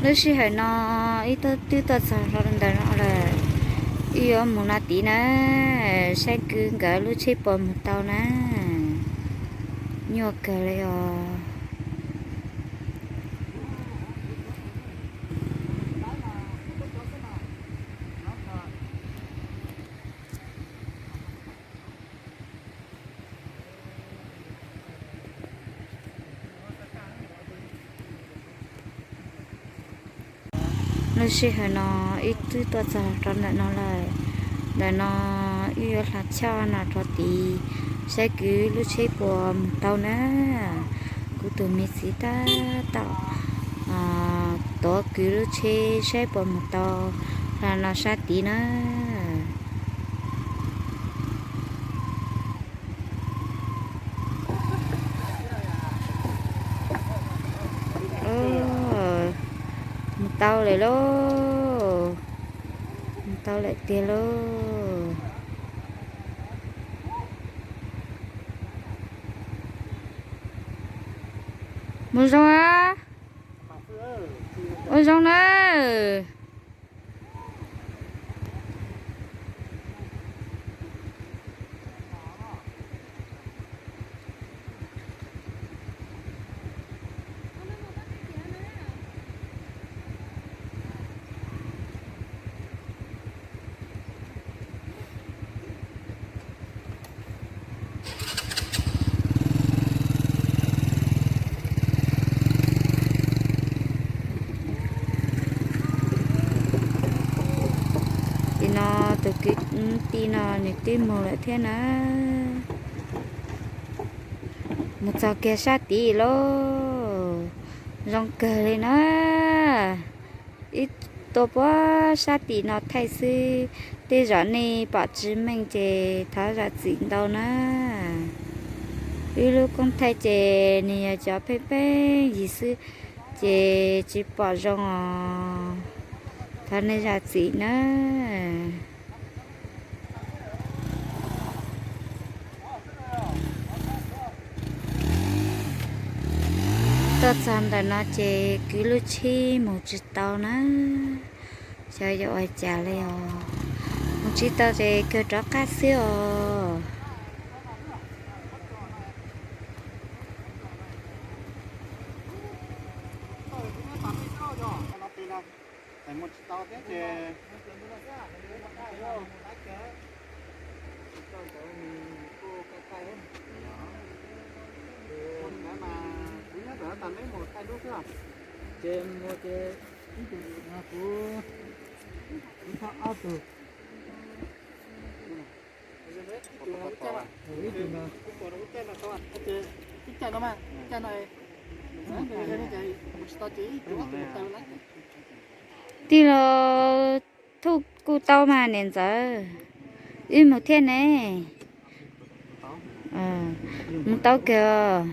Lub sij hawm no ib tug twb tuaj txog rau ntawm no lawm, wb yuav mus no tid na, saib kwv nkawd lub tsheb puas mus tau na. Nyuaj kawg li os. Lub sij hawm no wb twb tuaj txog rau ntawm no lawm. Ntawm no wb yuav hla choj no rau tid, saib kwv lub tsheb puas mus tau na. Kuv tus me txiv tab tom tuav kwv lub tsheb saib puas mus tau hla no sab tid na. Mus tau lawm lauj, mus tau lawm tiag lauj. Mus zoo a, ua zoo na. Tim no tus kwv tij no nws twb mus lawm thiab na. Mus txog kiag sab tid lauj, zoo kawg li na. Wb tuaj puag sab tim no thaij xwb, tej zaum nej pom tsis meej ces thov zam txim ntau na. Wb lub koob thaij ces nws yog cov pheej pheej yig xwb, ces tsis pom zoo os, thov nej zam txim na. Tuaj txog ntawm no ces kwv lub tsheb mus tsis tau na. Xyov yuav ua cas li os, mus tsis tau ces kawg rov qab xwb os. Mus tsis tau thiab ces kuv nyob ntawm no tas neb mus thaij lub xwb. Ces mus ces ib tug no kuv, kuv thaj ob tug. Ib tug no, ib caij no mas, caij no. Tij laug Thuj kuj tau mas niam ntxawm, wb mus thiab ne. Mus tau kawg.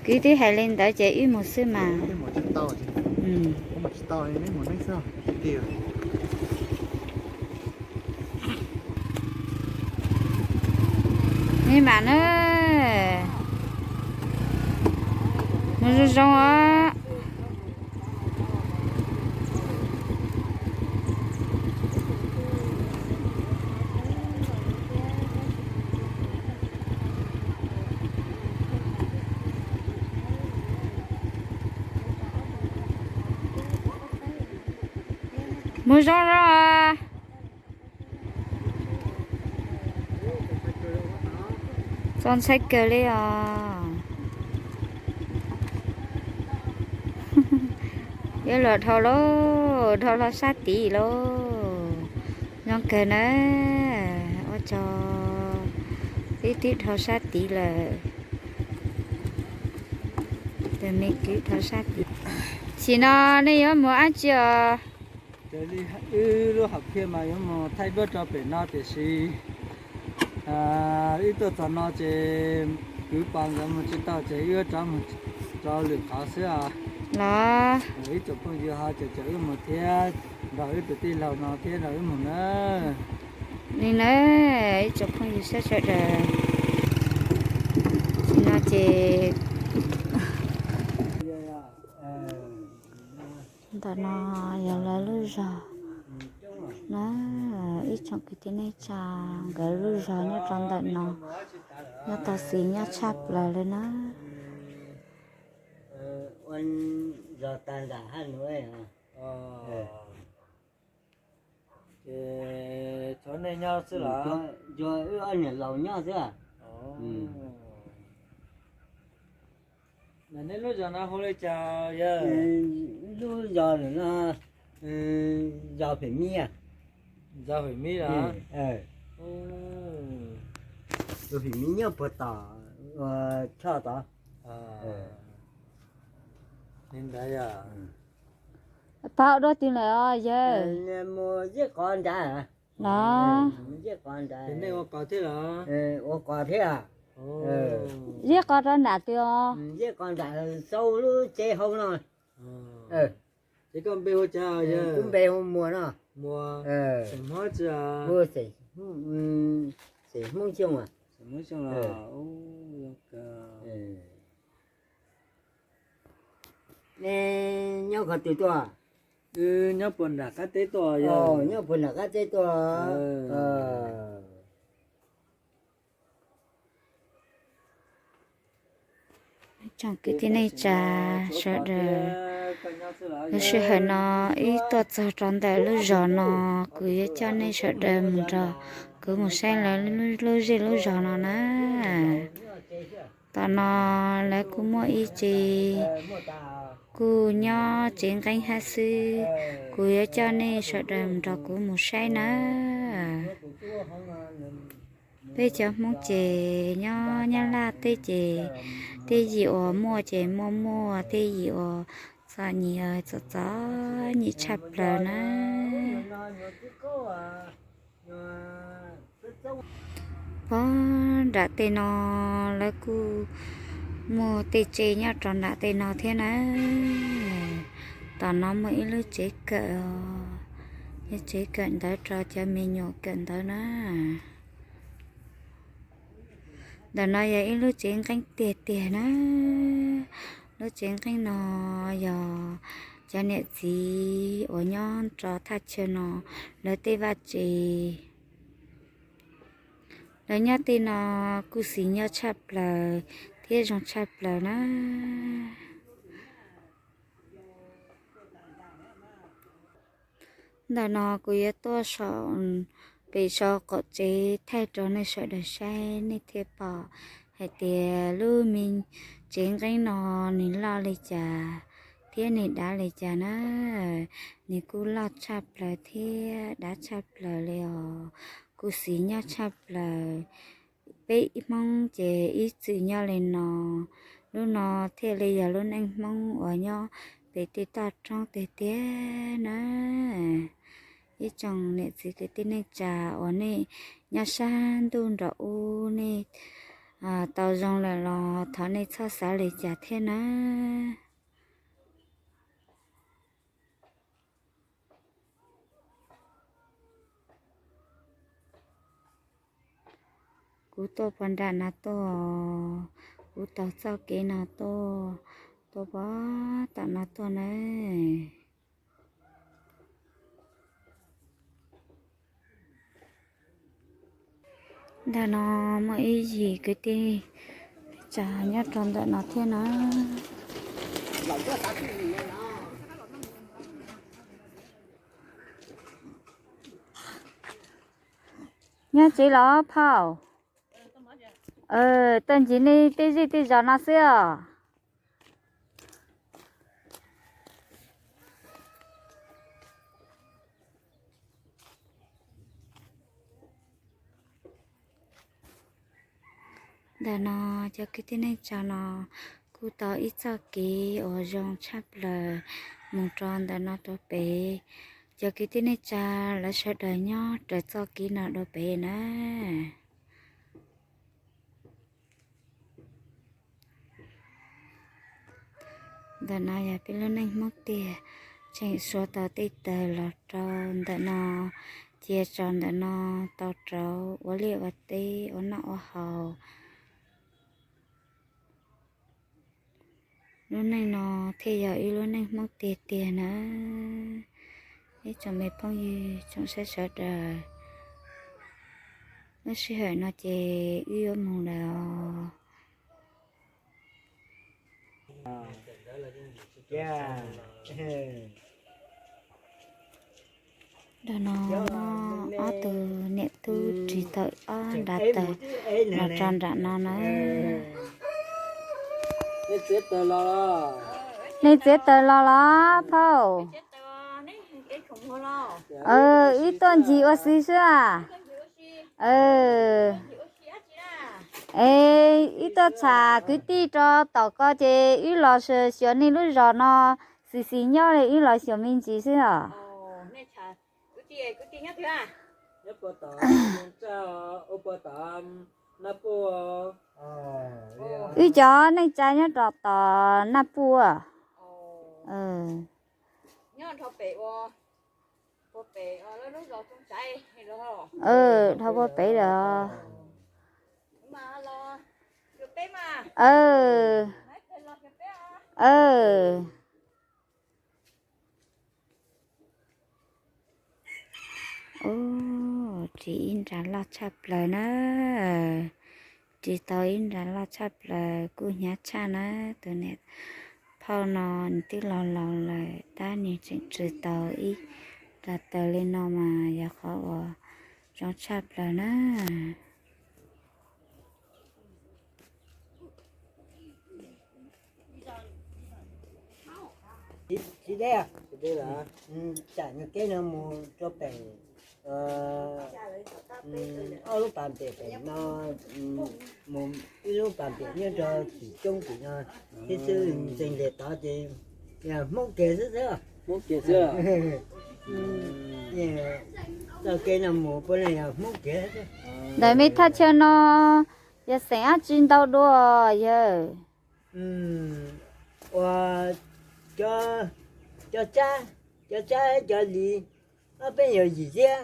Kwv twb hais li ntawd ces wb mus xwb mas. Neb mam na, mus zoo zoo os. Mus zoo zoo os. Txaus ntshai kawg li os. Yuav luag dhau lauj, dhau hlo sab tid lauj. Zoo kawg na, ua tsaug, wb twb dhau sab tid lawm. Tus me kwv dhau sab tid. Tam sim no nej yuav mus dab tsi os? Raws li wb lub hom phiaj mas yuav mus thaij duab rau pem no tiam sis wb tuaj txog no ces kwv Pov nkawd mus tsis tau ces wb yuav rov mus rau lwm qhov xwb os. Los ib tsoom phooj ywg ho caum caum wb mus thiab, nrog wb tus tij laug no thiab nrog wb mus na. Li na, ib tsoom phooj ywg sawv daws, tam sim no ces Tom no yog lawv lub zos na, ib tsoom kwv tij neej tsa, nkawd lub zos nyob rau ntawm no, nyob tau xis nyob tshaj plaws li na. Zos tas nram hab nuv. Nyob xwb los? Nyob wb ob niam laus nyob xwb. Nej lub zos no hu li cas yawg? Lub zos no, zos Fem Mib. Zos Fem Mib los? Tus Fem Mib nyob puag tom Choj tod. Li ntawd yog. Pab ua dua twg lawm os yawg? Mus Zeb Qov nrad. Los? Mus Zeb Qov nrad. Nej ua qos thiab los? Ua qos thiab. Zeb Qov rau nram twg os? Zeb Qov nram, sau lub tsev hauv no. Ces koj npe hu cas yawg? Kuv npe hu Muas no. Muas. Xeem Hmoob tsi? Xeem Hmoob Xyooj. Nej nyob qhov twg tuaj? Wb nyob puag nram qab teb tuaj. Nyob puag nram qab teb tuaj. Tsoom kwv tij neej tsa sawv daws, lub sij hawm no wb tuaj txog rau ntawm lub zos no, kuv yuav coj nej sawv daws mus nrog kuv mus saib lawv lub zej lub zos no na. Tom no lawv kuj muaj ib tsev, kuj nyob tsev nqeeb hab xwb, kuv yuav coj nej sawv daws mus nrog kuv mus saib na. Peb cov Hmoob ces nyob Nyab Laj teb ces tej yim uas muaj ces muaj muaj, tej yim uas txom nyem txom txom nyem tshaj plaws na. Pog nram tej no lawv kuj muaj tej tsev nyob rau nram tej no thiab na. Tom no muaj ib lub tsev kawm, ib tsev kawm ntawv rau cov me nyuam kawm ntawv na. Ntawm no yog ib lub tsev nqeeb tiag tiag na. Lub tsev nqeeb no yog cov niam txiv uas nyob rau thaj chaw no lawv tej vaj tsev. Lawv nyob tej no kuj xis nyob tshaj plaws thiab zoo tshaj plaws na. Ntawm no kuv yuav tuaj saum pem saum qaum tsev thaij rau nej sawv daws saib, nej thiaj pom hais tias lub me tsev nqeeb no nws loj li cas thiab nws dav li cas na. Nws kuj loj tshaj plaws thiab dav tshaj plaws li os, kuj xis nyob tshaj plaws. Peb Hmoob ces ib txwm nyob li no, lub no thiaj li yog lub neej Hmoob uas nyob pem tej toj roob tiag tiag na. Ib tsoom niam txiv kwv tij neej tsa uas nej nyob sab ntuj nraum ub nej tau zoo lawm los thov nej txhob xav li cas thiab na. Kuv tuaj puag nram no tuaj, kuv taug txoj kev no tuaj, tuaj puag tom no tuaj na. Ntawm no muaj ib yim kwv tij tsa nyob rau ntawm no thiab na. Nyob tsev los phauj? Tuaj ncig nej tej zej tej zos no xwb os. Ntawm no cov kwv tij neej tsa no kuj tau ib txoj kev uas zoo tshaj plaws mus rau ntawm no rau pem. Cov kwv tij neej tsa lawv sawv daws nyob raws txoj kev no rau pem na. Ntawm no yog peb lub neej Hmoob tiag, tseem suav tau tej tawg los rau ntawm no, cia tso ntawm no tau rauv ua liaj ua teb ua noj ua haus. Lub neej no thiaj yog ib lub neej Hmoob tiag tiag na. Ib tsoom me phooj ywg tsoom saib sawv daws, lub sij hawm no ces wb yuav mus lawm os. Nram no muaj ob tug niam tub ris tau ob nrad taws los tso nram no na. Nej txiav taws los los phauj? Ib tuaj ncig ua si xwb a. Es ib tuaj tsham kwv tij rau tom ko ces wb los xyuas nej lub zos no, xis xis nyob li wb los xyuas me ntsis xwb os. Wb cov neej tsa nyob rau tom Naj Puj. Dhau puag pem lawm. Ub, ris ib nra loj tshaj plaws na. Ris tau ib nra loj tshaj plaws kuj hnyav tshaj na. Tus niam phauj no nws twb laus laus lawm tab nws tseem ris tau ib nra taws li no mas yog qhov uas zoo tshaj plaws na. Tsam nws kev no mus rau pem ob lub pas npiam pem no, mus ib lub pas npiam nyob rau tim coob tim no, thiab xwb ntxees li tod ces yog Hmoob kiag xwb xwb. Txoj kev no mus puav leej yog Hmoob kiag. Ntawm me thaj chaw no yog xeem dab tsi ntau dua yawg? Ua cov tsab, cov tsab cov lis, ob peb yog yim thiab,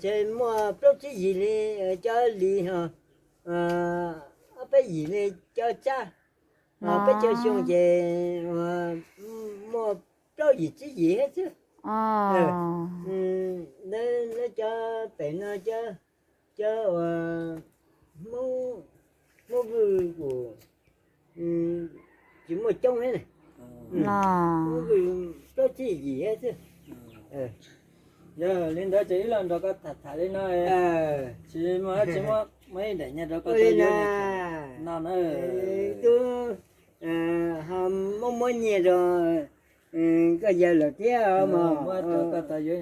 ces muaj plaub tsib yim li cov lis, ob peb yim li cov tsab. Peb caug xyoo ces muaj plaub yim tsib yim thiab xwb. Lawv cov pem no cov uas Hmoob, Hmoob Vwj kuj tsis muaj coob thiab ne. Hmoob Vwj plaub tsib yim thiab xwb. Yog li ntawd ces ib los nrog koj tham tham li no, tsis muaj, tsis muaj, muaj ib daim nyiaj rau koj tau yuav no na. Tub, ho muab muab nyiaj rau koj yawg lawm thiab mas. Muab rau koj tau yuav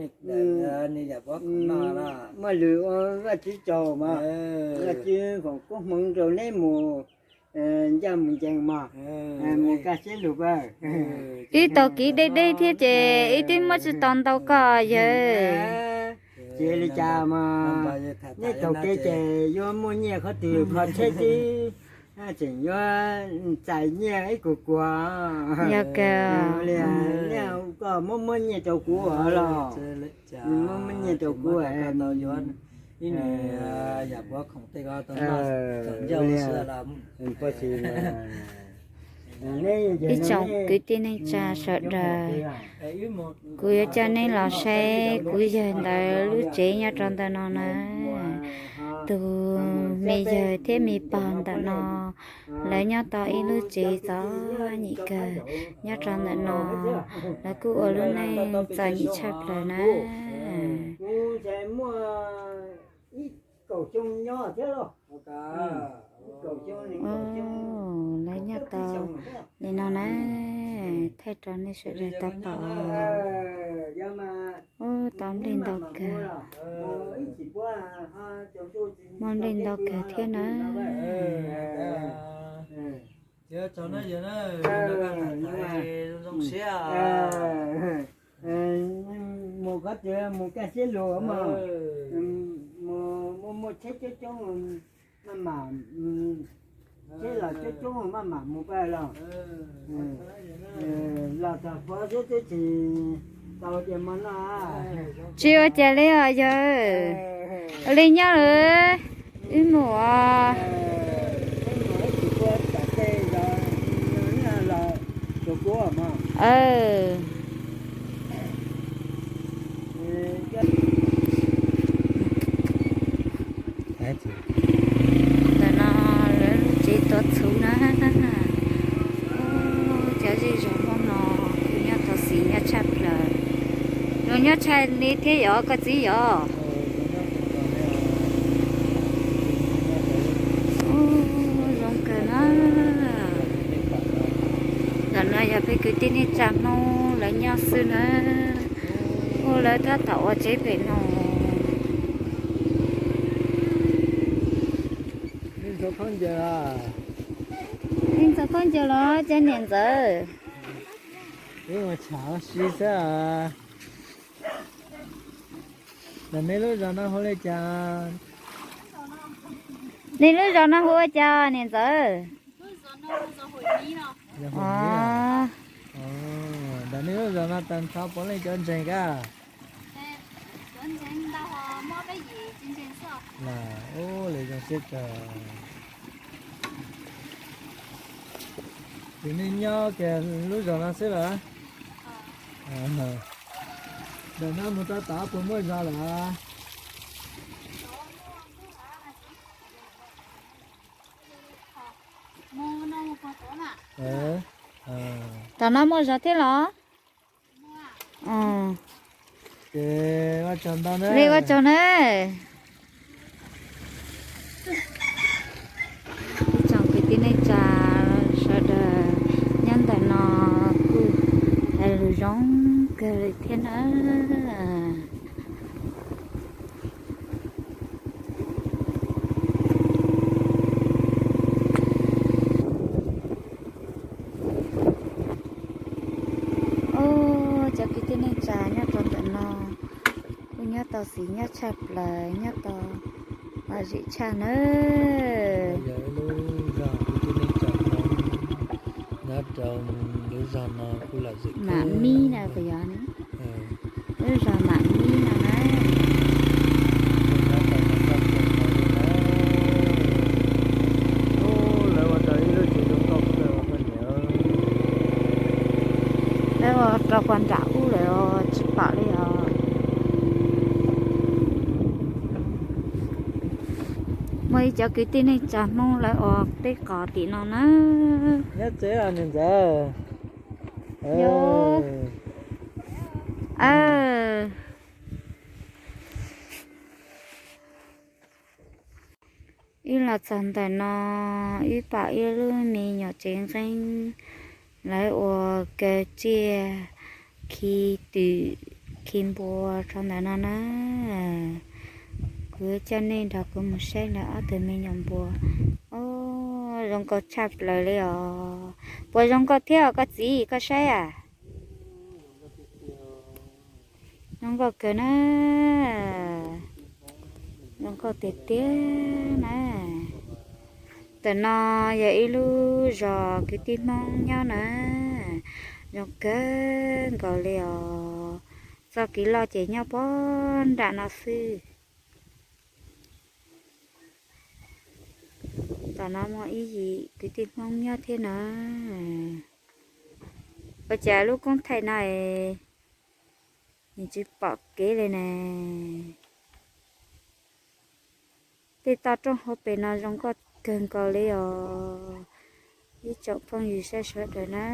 nws yam pov khoom no na. Muaj lwm ua Vajtswv tsaug mas, Vajtswv foom koob hmoov rau neb mus ncaj mus ncees mas, mus kaj siab lug pawg. Ib tau kiv deb deb thiab ces ib twb muab tsis tau ntau koj yawg. Tsis li cas mas, neb taug kev ces yuav muaj nyiaj qhov twg kho tsheb tib, tseem yuav txais nyiaj ib kuag kuag. Yog kawg. Koj muab muab nyiaj rau kuv los, muab muab nyiaj rau kuv. Ib nws yam pov khoom tej ko tau noj txom ncauj xwb los. Ib tsoom kwv tij neej tsa sawv daws, kuv yuav coj nej los saib kuv yawg ntawd lub tsev nyob rau ntawm no na. Tus me yawg thiab me pog ntawm no, lawv nyob tau ib lub tsev txom nyem kawg nyob rau ntawm no. Lawv kuj ua lub neej txom nyem tshaj plaws na. Lawv nyob tau li no na, thaij rau nej sawv daws tau pom. Ub, tau nplej ntau kawg. Muaj nplej ntau kawg thiab na. Mus qhov twg mus kaj siab lug mas, muaj muaj tsheb coob coob maj mam, tsheb los coob coob maj mam mus pab los. Los txog qhov xwb twb tsis tau tias mov noj. Tsis ua cas li os yawg. Ua li nyob lawm, wb mus os. Ntawm no lawv lub tsev tuav txhuv na. Cov zej zog Hmoob no kuj nyob tau xis nyob tshaj plaws. Zoo nyob tshaj li thiab yom koj txiv yom? Zoo kawg na. Ntawm no yog peb kwv tij neej tsa Hmoob lawv nyob xwb na. Ua lawv tab tom ua tsev pem no. Ntxhov khaub ncaws los cov niam ntxawm? Ib ua tshav si xwb. Ntawm nej lub zos no hu li cas? Nej lub zos no hu ua cas niam ntxawm? Ntawm nej lub zos no tag nrho puav leej cov ntseeg kab? Ub, lawv zoo siab kawg. Ces nej nyob kiag lub zos no xwb los? Ntawm no mus rau tod puas muaj zos lawm? Tom no muaj zos thiab los? Li ua tsaug na. Ib tsoom kwv tij neej tsa sawv daws nyob ntawm no kuj hais lus zoo kawg li thiab na. Ub, cov kwv tij neej tsa nyob rau ntawm no kuj nyob tau xis nyob tshaj plaws, nyob tau lom zem tshaj nawb. Yog ib lub zos kwv tij neej tsa Hmoob nyob rau lub zos no kuj lom zem mam mib na, puas yog? Lub zos mam mib no na. Ub, lawv ua tau ib lub tsev zoo nkauj kawg poj niam. Lawv ua rau pog nram ub lawm os, tsis pom li os. Muaj ib cov kwv tij neej tsa Hmoob lawv ua teb qos tim no na. Nyob tsev los niam ntxawm? Yog. Wb los txog ntawm no, wb pom ib lub me nyuam tsev nqeeb, lawv ua kaw tsiaj, khi twm, khi npua rau ntawm no na. Kuv coj nej nrog kuv mus saib lawv ob tug me nyuam npua. Ub, zoo nkauj tshaj plaws li os. Puas zoo nkauj thiab os koj txiv, koj saib a? Zoo nkauj kawg na. Zoo nkauj tiag tiag na. Ntawm no yog ib lub zos kwv tij Hmoob nyob na. Zoo kawg nkaus li os. Txoj kev loj ces nyob puag nram no xwb. Tom no muaj ib yim kwv tij Hmoob nyob thiab na. Ua cas lub koob thaij no es nws tsis pom kev li ne? Tej toj roob hauv pes no zoo nkauj kawg nkaus li os. Ib tsoom phooj ywg sawv daws na,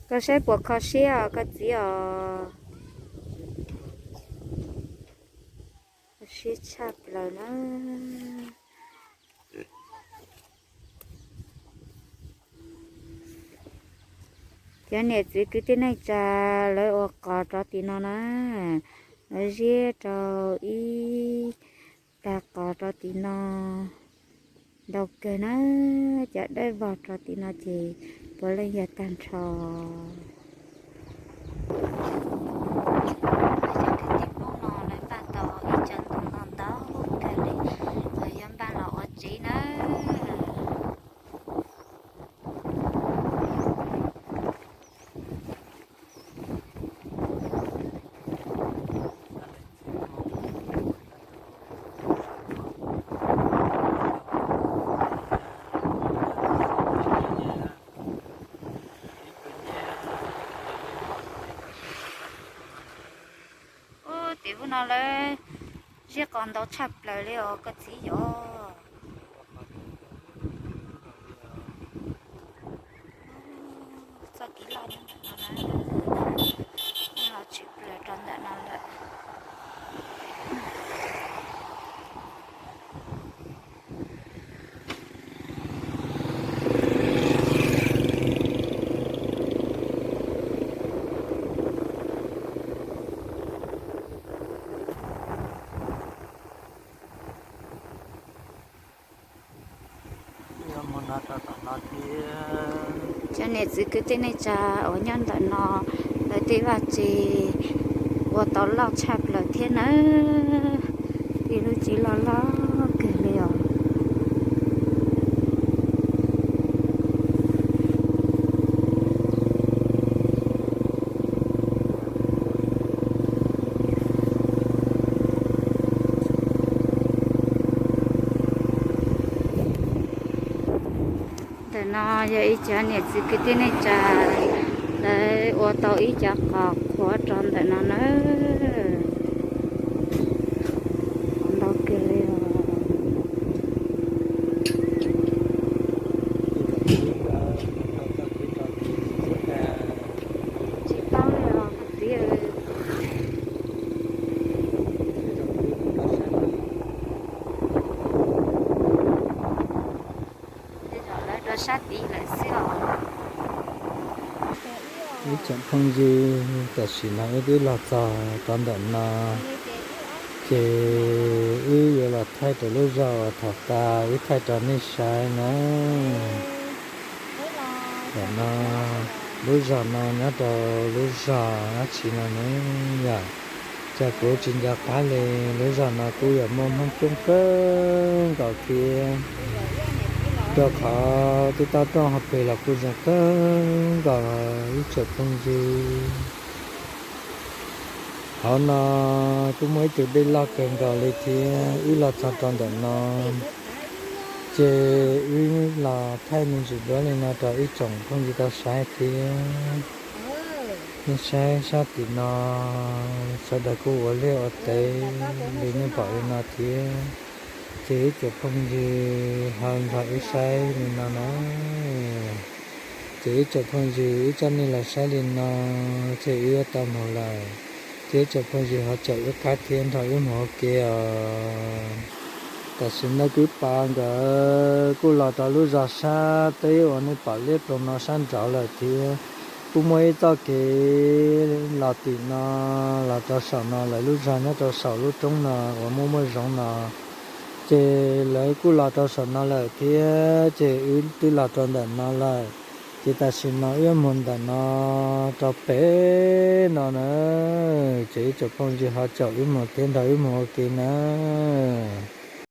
koj saib puas kho siab os koj txiv os? Kho siab tshaj plaws na. Cov niam txiv kwv tij neej tsa lawv ua qos rov tim no na, lawv ziab rau ib plag qos rov tim no ntau kawg na, cov dawb vog rov tim no ces puav leej yog tag nrho. Cov kwv tij Hmoob no lawv npaj tau ib co ntoo no ntau kawg li, los yog npaj los ua tsev na. Lawv ziab qos ntau tshaj plaws li os koj txiv yom. Txoj kev loj nyob ntawm no na, los tshwm plaws rau ntawm no lawm. Cov niam txiv kwv tij neej tsa uas nyob ntawm no, lawv tej vaj tse ua tau loj tshaj plaws thiab nawb. Tej lub tsev loj loj kawg li os. Ntawm no yog ib cov niam txiv kwv tij neej tsa, lawv ua tau ib cov qos qhuav rau ntawm no na. Qos ntau kawg li os. Tsis paub li os koj txiv. Tej zaum lawv rau sab tid lawm xwb os. Ib tsoom phooj ywg, tam sim no wb twb los txog rau ntawm no, ces wb yuav los thaij rau lub zog uas thaum tas wb thaij rau nej saib na. Ntawm no, lub zog no nyob rau lub zog dab tsi no ne yom? Cas kuv tsis nco qab li. Lub zog no kuj yog muaj Hmoob coob kawg nkaus thiab, rau qhov tej toj roob hauv pes los kuj zoo kawg nkaus ib tsoom phooj ywg. Hauv no kuj muaj ib tug dej loj kawg nkaus li thiab. Wb los txog rau ntawm no, ces wb los thaij me ntsis duab li no rau ib tsoom phooj ywg tau saib thiab. Nej saib sab tim no, sawv daws kuj ua liaj ua teb li nej pom li no thiab. Ces ib tsoom phooj ywg ho nrog wb saib li no na. Ces ib tsoom phooj ywg, wb coj nej los saib li no, ces wb yuav tau mus lawm. Ces ib tsoom phooj ywg ho caum wb qab thiab nrog wb mus ua ke os. Tam sim no kwv Pas nkawd kuj los rau lub zos sab teb uas nej pom liab ploog no sab nraud lawm thiab. Kuj muaj ib txoj kev los tim no, los rau saum no lawm. Lub zog nyob rau saum lub roob no uas muaj muaj zoov no, ces lawv kuj los rau saum no lawm thiab. Ces wb twb los rau ntawm no lawm, ces tam sim no wb yuav mus ntawm no rau pem no na. Ces ib tsoom phooj ywg ho caum wb mus thiab nrog wb mus ua ke na.